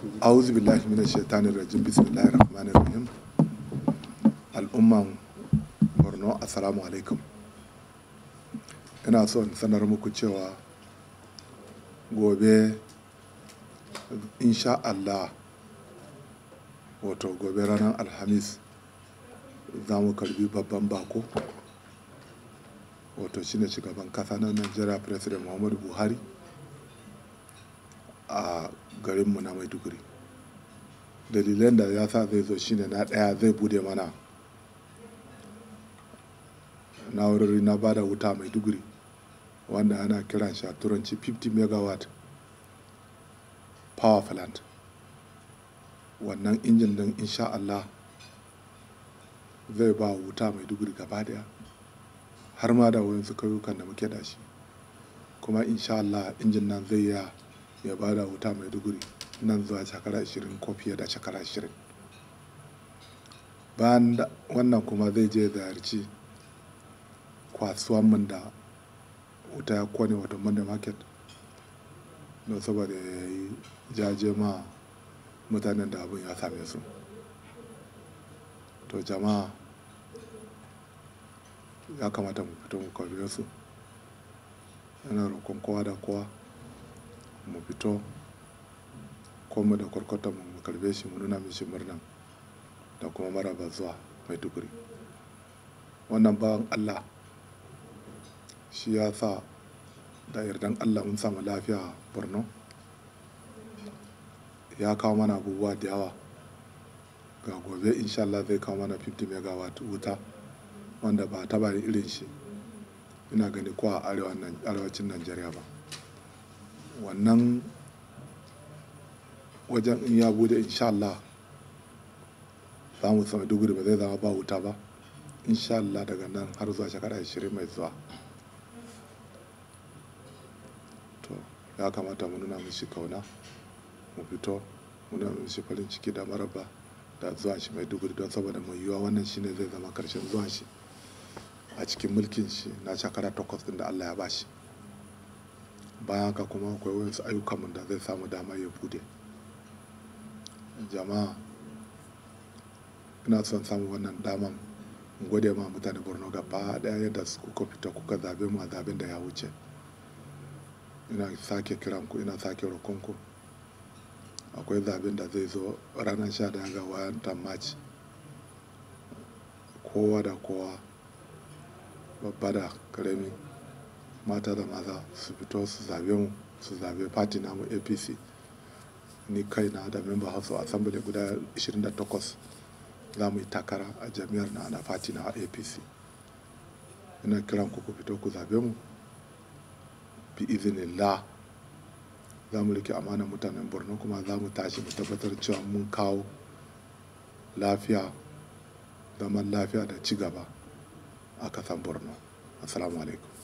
A'udhu billahi minash shaitanir rajim. Bismillahir rahmanir rahim. Al'umman Borno, assalamu alaikum. Ina so in sanar muku cewa gobe insha Allah, wato gobe ranar Alhamis, za mu karbi babban bako, wato shine shugaban kasa na Najeriya, President Muhammadu Buhari, a garinmu na Maiduguri. Dalilan da ya sa zai zo shine, na ɗaya, zai bude mana na'urori na bada wuta Maiduguri, wanda ana kiran shi a turanci 50 megawatt power plant. Wannan injin din insha Allah zai ba wuta Maiduguri gaba daya, har ma da wayansu kauyukan da muke da shi. Kuma insha Allah injin nan zai iya ya bada wuta Maiduguri nan zuwa shekara 20 ko fiye da shekara 20. Bayan wannan kuma, zai je ziyarci kasuwan mun da wuta ya kone, wato Monday Market, don saboda ya yi jaje ma mutanen da abin ya same su. To jama'a, ya kamata mu fito mu karbe su. Ina roƙon kowa da kowa mu fito kwanmu da kwarkwatanmu mu karbe shi, mu nuna mishi murna da kuma maraba zuwa Maiduguri. Wannan bawan Allah shi ya sa da yardan Allah mun samu lafiya a Borno. Ya kawo mana abubuwa da yawa. Ga gobe insha Allah zai kawo mana 50 megawatt wuta wanda ba a taɓa yin irin shi, ina gani, ko a arewacin Najeriya ba. Wannan wajen in ya bude, insha Allah za mu samu Maiduguri ba zai zama ba wuta ba insha Allah daga nan har zuwa shekara 20 mai zuwa. To ya kamata mu nuna mishi kauna, mu fito mu nuna mishi farin ciki da maraba da zuwan shi Maiduguri, don saboda mai yiwuwa wannan shine zai zama karshen zuwan shi a cikin mulkin shi na shekara 8 ɗin da Allah ya ba shi. Bayan haka kuma akwai wasu ayyukan da zai samu dama ya bude. Jama'a, ina son samun wannan daman in gode ma mutanen Borno gaba ɗaya yadda kuka fito kuka zabe mu a zaben da ya wuce. Ina sake kiranku, ina sake rokon ku. Akwai zaben da zai zo ranar 11 ga watan March. Kowa da kowa, babba da ƙarami, mata da maza, su fito su zabe mu, su zabe party namu APC. Ni kaina da member House of Assembly guda 28 za mu yi takara a jam'iyyar na party na APC. Ina kiranku ku fito ku zabe mu. Bi iznillah za mu riƙe amanar mutanen Borno, kuma za mu tashi mu tabbatar cewa mun kawo lafiya, zaman lafiya da ci gaba a ƙasar Borno. Assalamu alaikum.